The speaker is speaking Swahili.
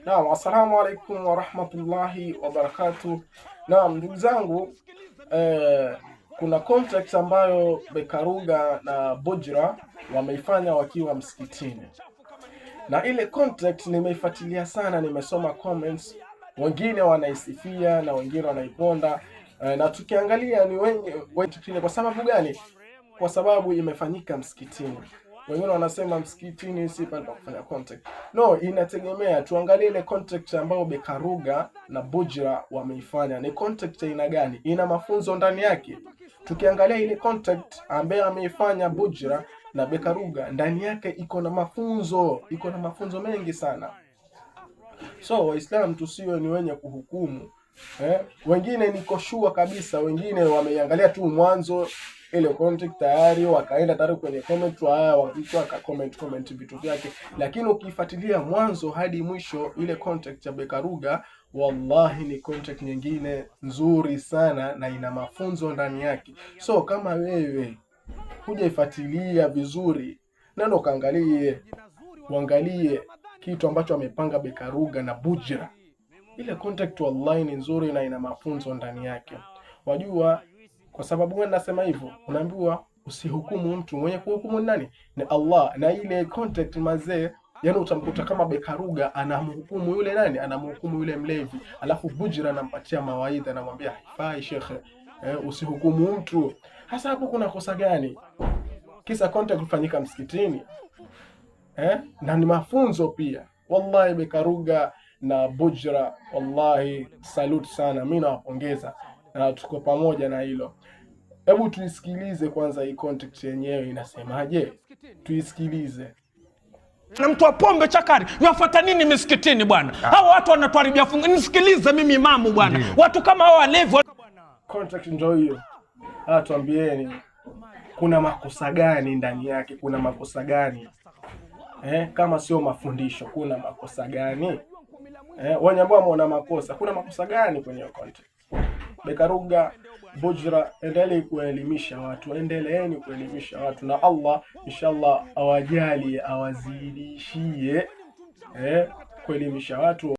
Naam, assalamu alaikum warahmatullahi wabarakatuh. Naam, ndugu zangu, kuna contract ambayo Bekaruga na Bujra wameifanya wakiwa msikitini, na ile contract nimeifuatilia sana, nimesoma comments, wengine wanaisifia na wengine wanaiponda, na tukiangalia ni wengi wengi. Kwa sababu gani? Kwa sababu imefanyika msikitini. Wengine wanasema msikitini si pale pa kufanya contact. No, inategemea. Tuangalie ile contact ambayo Bekaruga na Bujra wameifanya ni contact aina gani? Ina mafunzo ndani yake. Tukiangalia ile contact ambayo ameifanya Bujra na Bekaruga, ndani yake iko na mafunzo, iko na mafunzo mengi sana. So Waislamu tusiwe ni wenye kuhukumu, eh? Wengine niko sure kabisa, wengine wameiangalia tu mwanzo ile content tayari wakaenda tayari kwenye comment, haya mtu aka comment comment vitu vyake, lakini ukifuatilia mwanzo hadi mwisho ile content ya Bekaruga, wallahi ni content nyingine nzuri sana na ina mafunzo ndani yake. So kama wewe hujaifuatilia vizuri, nenda ukaangalie, uangalie kitu ambacho amepanga Bekaruga na Bujra. Ile content wallahi ni nzuri na ina mafunzo ndani yake. Wajua kwa sababu gani nasema hivyo? Unaambiwa usihukumu mtu, mwenye kuhukumu ni nani? Ni Allah. Na ile content mazee, yani utamkuta kama Bekaruga anamhukumu yule nani, anamhukumu yule mlevi, alafu Bujra anampatia mawaidha, anamwambia haifai shekhe, usihukumu mtu. Hasa hapo kuna kosa gani? Kisa content kufanyika msikitini, eh? Na ni mafunzo pia. Wallahi Bekaruga na Bujra, wallahi salute sana, mi nawapongeza na tuko pamoja na hilo. Hebu tuisikilize kwanza hii content yenyewe inasemaje, tuisikilize. Na mtu wa pombe chakari yafuata nini misikitini bwana? Hawa watu wanatuharibia funga. Nisikilize mimi imamu bwana, watu kama hawa walevi. Contract ndio hiyo. Ah, tuambieni kuna makosa gani ndani yake? Kuna makosa gani eh? Kama sio mafundisho, kuna makosa gani eh? Wenye ambao wameona makosa, kuna makosa gani kwenye hiyo content? Bekaruga, Bujra, endeleeni kuelimisha watu, endeleeni kuelimisha watu, na Allah inshallah awajali awazidishie kuelimisha watu.